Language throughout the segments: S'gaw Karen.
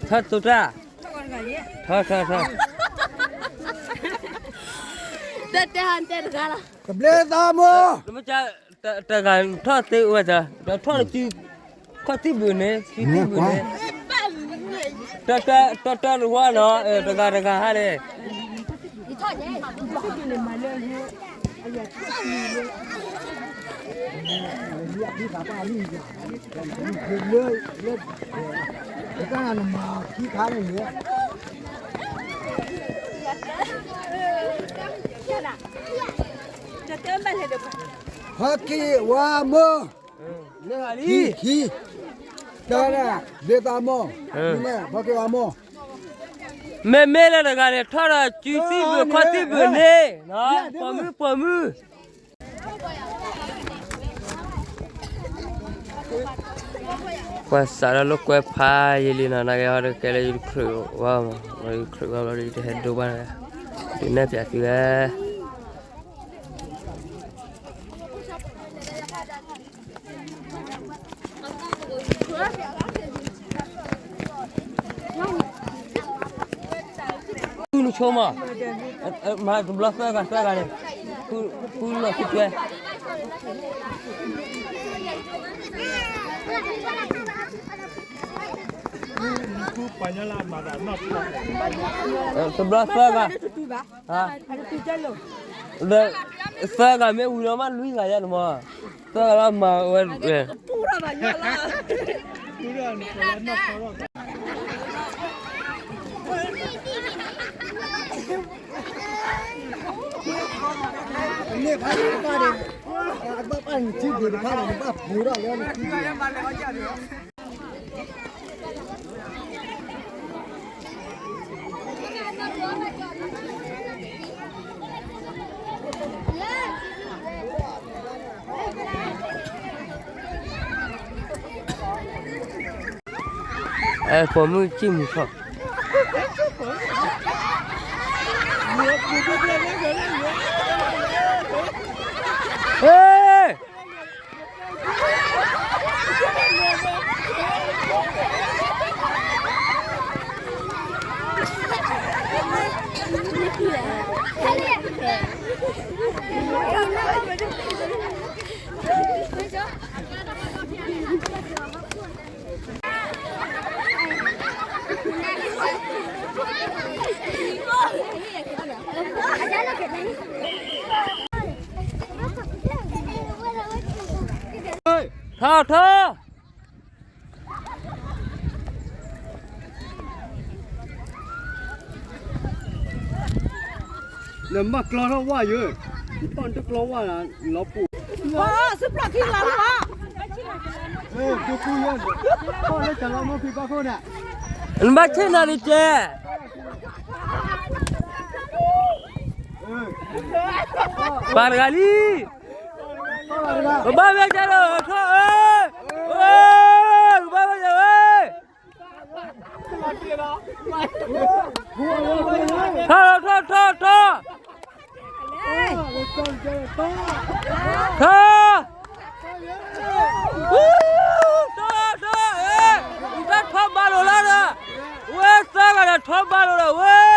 ထီၣ်သူတၢ်, ထီၣ်ထီၣ်ထီၣ်, တတဲဟါတဲတဂၤလီၤ, ကဘျ့သးမိၢ်, တဂၤထီၣ်သ့ဝဲ, ဒီးထီၣ်လၢစု, ခီၣ်သံၣ်ဘုးန့ၣ်, စုသံၣ်ဘုးန့ၣ်, တၢ်တၢ်တဝါနီၤ, တဂၤတဂၤဟါန့ၣ် ဟဲက့ၤဝါမိၢ်, ခံ, ခံ, တၢ်, ဘျ့သးမိၢ်, ဟဲက့ၤဝါမိၢ်, မ့မ့ၢ်လၢတဂၤန့ၣ် ထီၣ်ဒီးစုသံၣ်ဘုးခီၣ်သံၣ်ဘုးန့ၣ်, ပိာ်မုၣ်ပိာ်မုၣ် ကွၢ်စးထီၣ်လိာ်ကွဲဖးယံာ်လံနီၤ, နာ်က့ဟီဒီးကဲလၢယတချုးဘၣ်မး, ယတချုးဘၣ်ဘျီဒီး ယတဟဲဒိဘၣ်, ဒုးနဲၣ်ဖျါသုဝဲ ဃုနဆိမး, မၤတဘျီသၢဂၤသၢဂၤန့ၣ်, ဃုလီၤဃုကွဲ တဘျီသၢဂၤ, ဒီးသၢဂၤမ့ၢ်ဝံၤလီၤမး လွံၢ်ဂၤယါန့ၣ်မး, သၢဂၤလီၤမၤဝဲ, န့ၣ်ဖးန့ၣ်တဖၣ်န့ၣ်, အဘၣ်ပၢ်န့ၣ်ထံဘုးတဖၣ်န့ၣ် နဘၣ်ပူၤထီၣ်လၢနထံဘုး ပိာ်မုၣ်စံၣ်မုၢ်ထီၣ်, ထီၣ်ထီၣ် နမၤကျီထီၣ်ဝၣ်ယၢ, နပၢ်နတကျီဝၣ်လီၤပူၤ, နဘၣ်ဆ့ၣ်နီၤလံကဲ, ပှၤတဂၤလံ, ကဘၣ်ဝဲကဲလီၤ, ထီၣ်ဧၢ, ကဘၣ်ဝဲကဲဝဲ ထီၣ်ထီၣ်ထီၣ်ထီၣ်, ထီၣ်, ထီၣ်ထီၣ်, တၢ်ထီၣ်ဘးလိာ်လၢဒီး, ဝဲသၢဂၤဒီးထီၣ်ဘးလိာ်ဒီးဝဲ,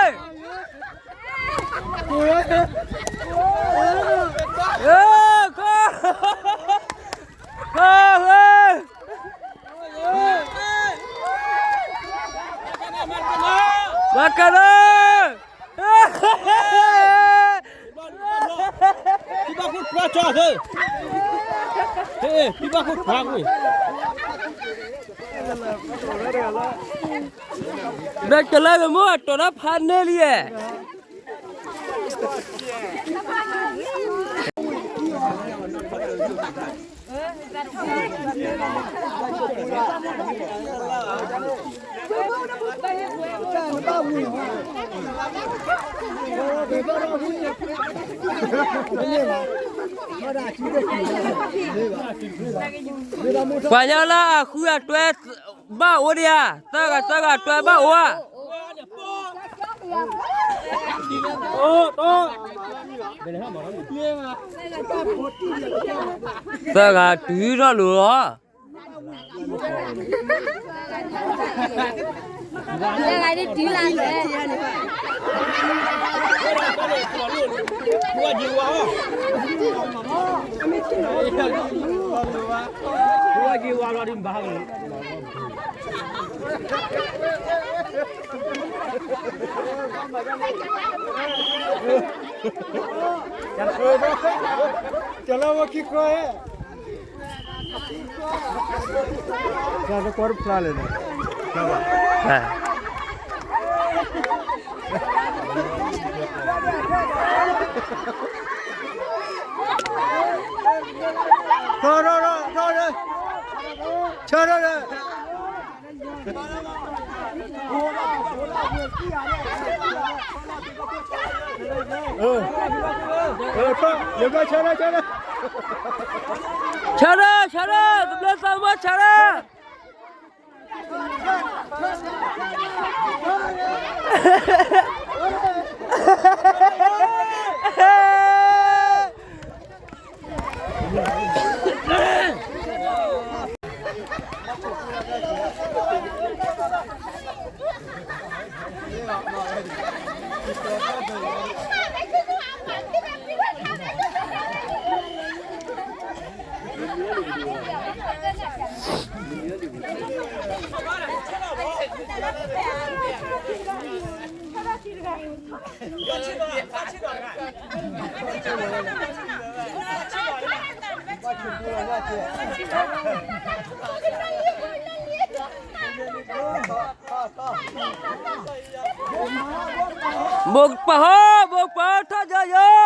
ခီ, ခီဝဲ ဘၣ်ကလၢ, ဘၣ်ခိၣ်ဖျါကၠီသ့, ဘၣ်ခိၣ်ဖျါကွံာ်, ဒီးကလၢကမိၣ်အတီၤတၢ်ဖးန့ၢ်လံဧါ ပှၤညီလၢအဃုအတွဲ ဘၣ်အိၣ်ဒံးဧါ, သၢဂၤသၢဂၤတွဲဘၣ်အိၣ်ဧါ, သၢဂၤတုၤထီၣ်လိာ်လီၤ. ယဂၤဒ်တုၤလၢ်လဲၣ်, ကလၢဝဲခံခွဲ, ကကွၢ်တဖျါလဲၣ်န့ၣ်, ထီၣ်ထီၣ်ထီၣ်ထီၣ်, ဆၢထီၣ်ဒီး ဆၢထၢၣ် ဆၢထၢၣ်, တဘျီသးမီဆၢထၢၣ်. ဘိးပှၤဟီ, ဘိးပှၤထီၣ်ယီၤယီၤ.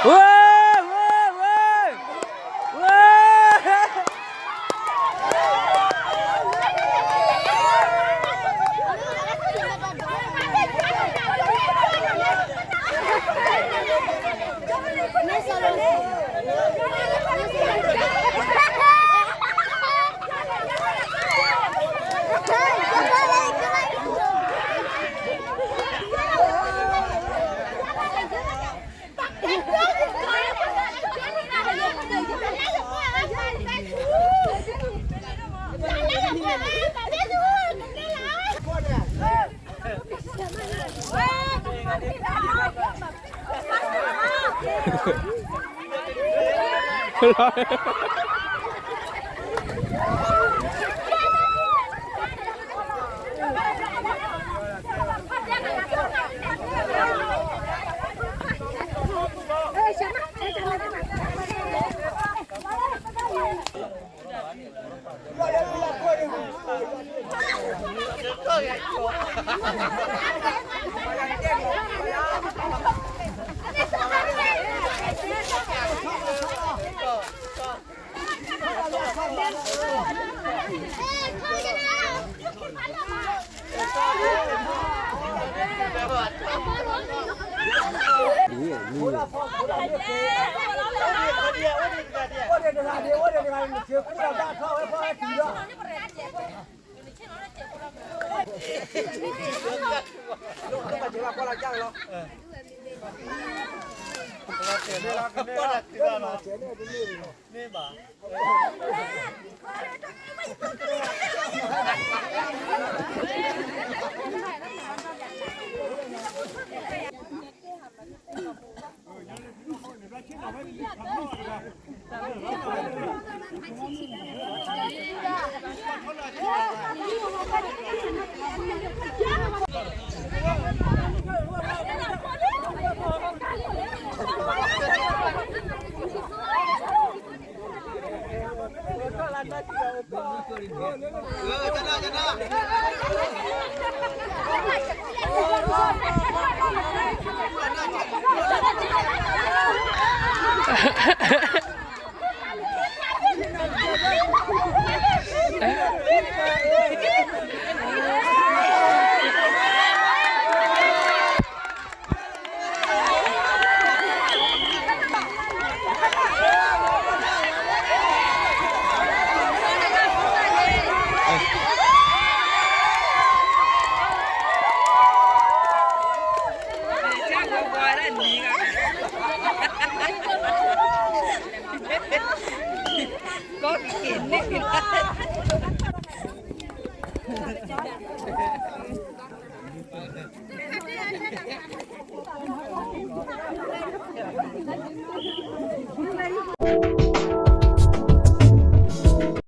ဝဲ, ဝဲ, ဝဲ, ဝဲ. ကီၢ်က့ၤန့ၣ်